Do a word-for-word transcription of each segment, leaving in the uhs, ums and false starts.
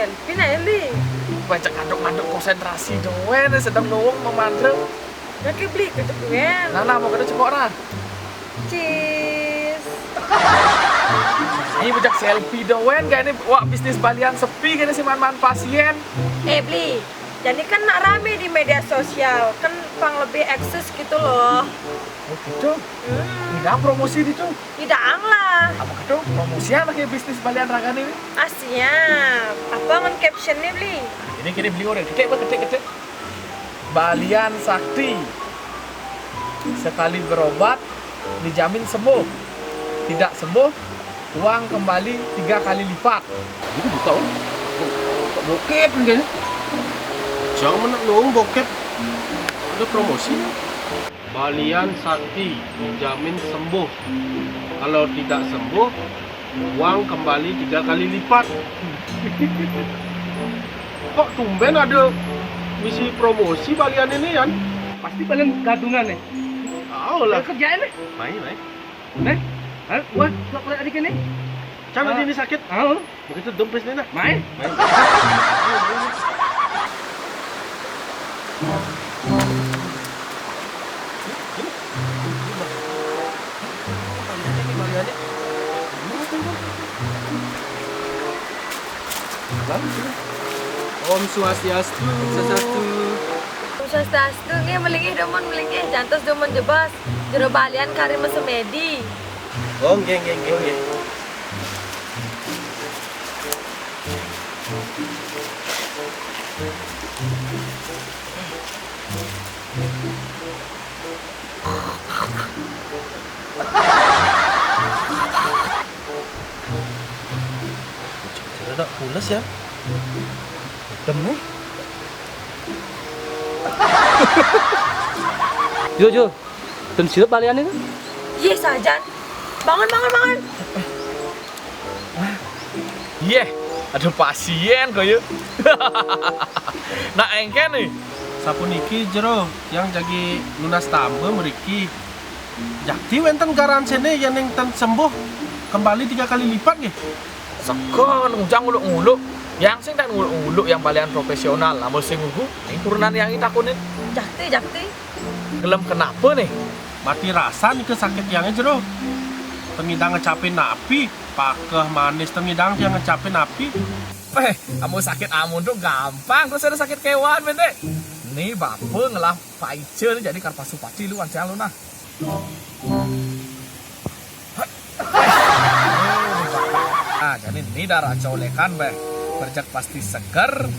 Selfie nah, Bli. Bajak ngaduk-ngaduk konsentrasi dowén, sedeng nuwung memandang. Oke, Bli, tutup dowén. Nah, nah, mau kita cekok nah. Cheese. Ini bajak selfie dowén, kayak ini wak bisnis balian sepi, kayak ini sing man-man pasién. Eh, Bli, jadi kan nak rame di media sosial, kan pang lebih eksis gitu loh. Oh gitu? Hmm. Ini promosi di tuh. Idang lah. Apa kedo promosian lagi bisnis balian ragané ini? Ah, siap. Apa ngon caption nih, Bli? Ini kini beli orang gede, apa gede-gede? Balian sakti. Sekali berobat dijamin sembuh. Tidak sembuh, uang kembali tiga kali lipat. Itu buka, oh. Kok bokep nih kayaknya? Jangan menek dong bokep. Ada promosi. Balian sakti dijamin sembuh. Kalau tidak sembuh, uang kembali tiga kali lipat. Kok tumben ada misi promosi balian ini, Yan? Pasti balian gadungan nih. Tahu lah. Kerjaan nih. Main, main. Nih, ayo, buat buat adik ini. Can, ah, ini sakit. Tahu. Begitu dempes nih, nah. Main. Main. Om Swastiastu. Swastiastu. Om Swastiastu, nggih, melinggih, dumun, melinggih, jantos, dumun, jebos. Jero balian kari mesemedi. Oh, nggih, nggih, nggih, nggih. Rada pules ya. Dem nih. Yo, yo. Ten sirup balian itu. Yé, sajan. Bangun, bangun, bangun. Yé, ada pasién kok ya. Nak éngkén nih. Sapuniki jero yang jagi nunas tamba mriki. Jakti wénten garansiné yén ing ten sembuh kembali tiga kali lipat nggih. Sega ngujang nguluk-nguluk. Yang sing tan nguluk-nguluk yang balian profesional. Lamun sing ngugu, ning turunan yang takunin. Jakti, jakti. Gelem kenapa nih? Mati rasa nika sakit tiangé jero. Ten ngidang ngecapin api, pakeh manis ten ngidang tiang ngecapin api. Eh, amun sakit amun tuh gampang, terus ada sakit kéwan, bente. Nih, bapa ngelah paica nih, jadi karpasupati lu, ancang lu nah. Nah, jadi ini darah colékan, béh. Berjak pasti seger.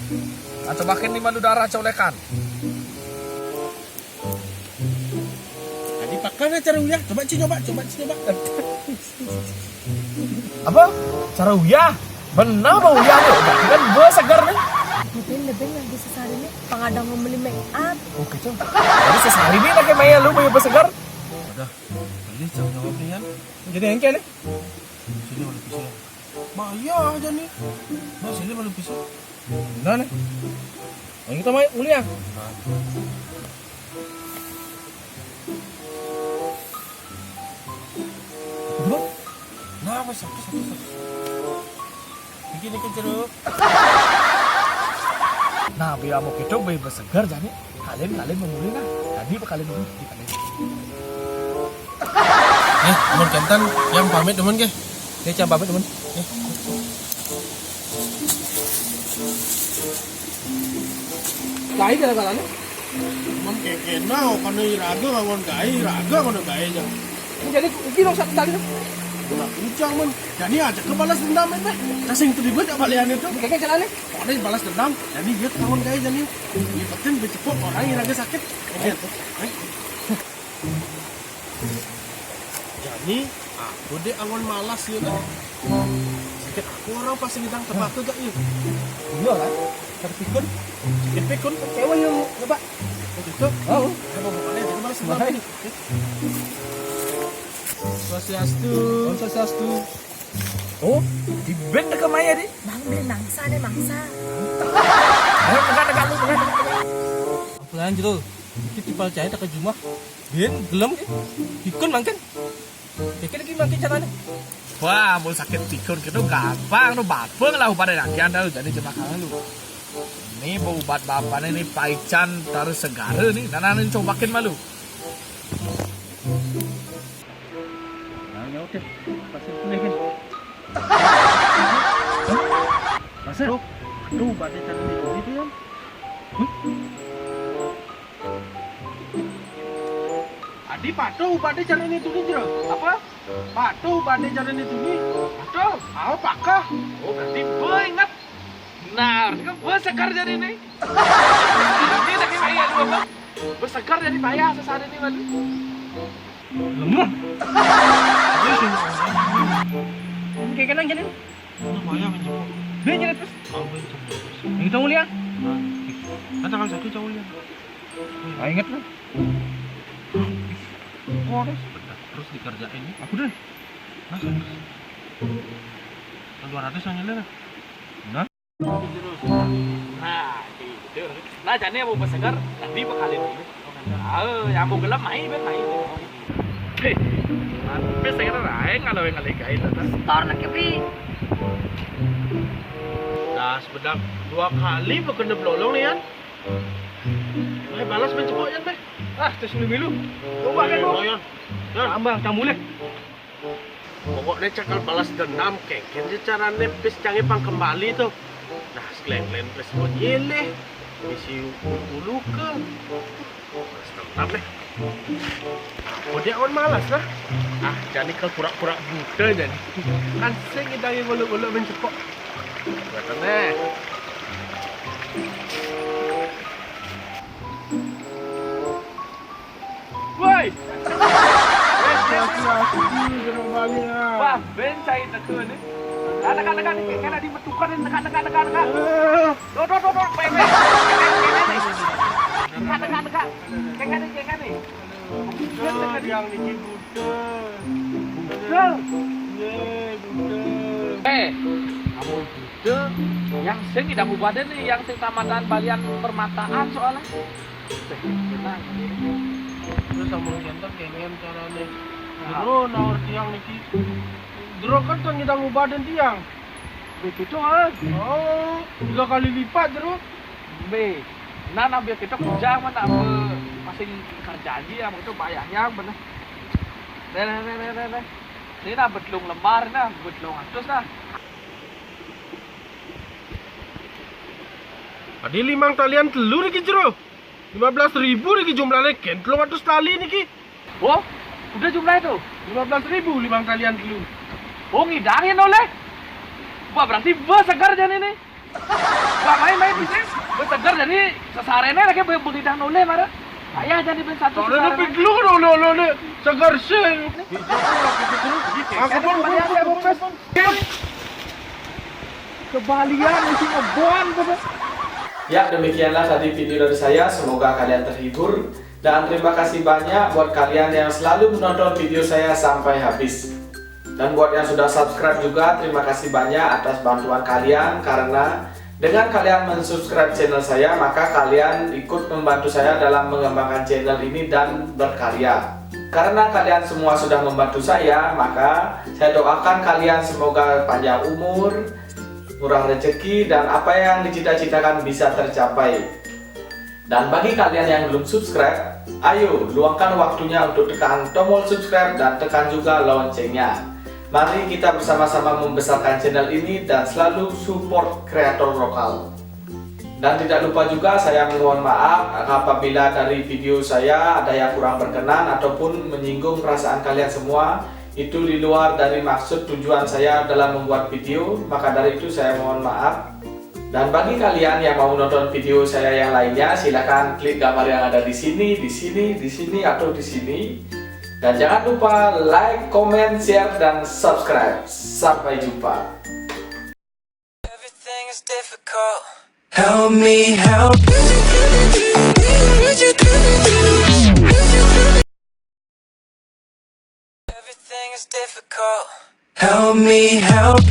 Nah, cobakin nih malu darah colékan. Jadi pakai cara uyah, coba ci coba, coba ci coba. Apa? Cara uyah? Benar mau uyah nih, berarti kan gua seger nih. Mungkin lebih lagi sesari nih, pengadang membeli make up. Oh gitu. Jadi sesari nih pakai maya lu mau seger. Udah, beli jam jawab nih ya. Jadi éngkén nih. Sini malu pisau. Bahaya aja nih. Nah, sini malu pisau. Nah nih. Yang kita main uli ya. Nah. Aduh. Nah, apa satu satu satu. Iki niki jeruk. Nah, biar mau gitu, biar bersegar jadi. Kalian kalian memulih nah. Tadi apa kalian dulu? Di kalian. Eh, amun kénten, yang pamit temen ke? Ini yang pamit temen. Eh. Lain ada kalanya. Cuman kékéna, kana iraga ngangon gaé, iraga kana gaé jang. Jadi iki dong satu kali dong. Nah, ujang men. Jani aja ke balas dendam men. Kasing tuh dibuat apa liane tuh? Kéké jalannya. Pokoknya balas dendam. Jani dia kangen gaé jani. Ini penting dicepok orang yang lagi sakit. Ayo. Ayo. Jani, aku deh angon malas ya kan. Sakit aku orang pas ngidang tebak gak ya? Iya kan? Sakit pikun. Sakit pikun. Cewek yang ngebak. Oh gitu. Oh. Ayo, pokoknya jadi balas dendam ini. Swastiastu. Om Swastiastu. Oh, di band ke Maya di? Bang, band mangsa nih, mangsa. Ayo, tegak, tegak lu, tegak, tegak. Ampun, Jero. Iki dipal cai tak ke jumah. Band gelem ki. Ikun mangkin. Iki lagi mangkin caranya. Wah, mun sakit pikun gitu gampang tuh, bapeng lah ubat enakian dah, jadi jemaah lu. Ini mau ubat bapak ini paican taruh segara nih, nah, nah, ini cobakin malu. Nah, ya udah, pasir dulu, Vin. Pasir. Aduh, aduh, ubatnya cara ini gitu ya. Adi, patuh ubatnya cara ini tuh, Jero. Apa? Patuh ubatnya cara ini tuh. Patuh. Ayo, pakah. Oh, berarti gue ingat. Nah, berarti kan gue segar jadi ini. Ini lagi payah dua, Bang. Gue segar jadi payah sesehari ini, waduh. Lemah. Ini kayak kenang jadi. Ini payah menjemput. Dia nyeret terus. Apa itu? Ini tahu lihat. Nah, katakan satu tahu lihat. Ah, ingat lu. Kok harus? Terus dikerjain nih. Aku deh. Nah, terus. Yang dua ratus yang ini lah. Nah. Nah, gitu. Nah, jane mau bersegar, nanti bekalin dulu. Ah, yang mau gelap main, ben main. Hei, tapi saya kira lain kalau yang kali kain atas. Star nak kepi. Nah, sebentar dua kali berkena belolong nih, Yan. Mai balas main cepok, Yan, be. Ah, terus milu-milu. Coba kan, Bu. Yan. Yan. Tambah, tambuleh. Pokoknya cakal balas dendam, kengken sih carane pis cange pang kembali tuh. Nah, sekalian-kalian pis buat nyilih, misi ulu ke. Balas dendam deh. Apa dia awan malas nah? Ah, jadi ke pura-pura buta jadi. Kan sing kita yang uluk-uluk mencepok. Buatan deh. Woi. Wah, ben cai teke ni. Dekat, dekat, dekat ni. Kena di metukan ni, dekat, dekat, dekat, dekat. Tuh, tuh, tuh, tuh. Weh, weh. Dekat, dekat, dekat. Kena ni, kena ni. Buta, yang ni buta. Buta. Ye, buta. Eh, kamu buta. Yang sing idang ubadan ni, yang sing tamatan balian permataan soalnya. Terus sama jantan kengen carane. Jero nawar tiang niki. Jero kan tang kita ngubaden tiang. Begitu, ah. Oh, tiga kali lipat jero. Be. Nah, nah, biar kita kerja mana apa masing kerja aja ya, itu bayarnya bener. Deh, deh, deh, deh, deh, deh. Ini nah betlung lembar nah, betlung atus nah. Adi limang talian telu niki jero. Lima belas ribu niki jumlahnya, ken telung atus tali niki. Oh, udah jumlah itu? Lima belas ribu limang talian telu. Oh, ngidangin oleh. Wah, berarti bos segar jadi nih. Wah, main-main bisa. Bos segar jadi sesarene lagi be-, begidang oleh marah. Ayah jadi ben satu. Kalau sesarene. Lebih dulu kan oleh-oleh segar sih. Aku pun, aku pun, aku pun. Kebalian mesti ngebon gitu. Ya, demikianlah tadi video dari saya. Semoga kalian terhibur. Dan terima kasih banyak buat kalian yang selalu menonton video saya sampai habis. Dan buat yang sudah subscribe juga, terima kasih banyak atas bantuan kalian. Karena dengan kalian mensubscribe channel saya, maka kalian ikut membantu saya dalam mengembangkan channel ini dan berkarya. Karena kalian semua sudah membantu saya, maka saya doakan kalian semoga panjang umur, murah rezeki, dan apa yang dicita-citakan bisa tercapai. Dan bagi kalian yang belum subscribe, ayo luangkan waktunya untuk tekan tombol subscribe dan tekan juga loncengnya. Mari kita bersama-sama membesarkan channel ini dan selalu support kreator lokal. Dan tidak lupa juga saya mohon maaf apabila dari video saya ada yang kurang berkenan ataupun menyinggung perasaan kalian semua. Itu di luar dari maksud tujuan saya dalam membuat video, maka dari itu saya mohon maaf. Dan bagi kalian yang mau nonton video saya yang lainnya, silakan klik gambar yang ada di sini, di sini, di sini, atau di sini. Dan jangan lupa like, comment, share, dan subscribe. Sampai jumpa. Everything is difficult. Help me help. Everything is difficult. Help me help.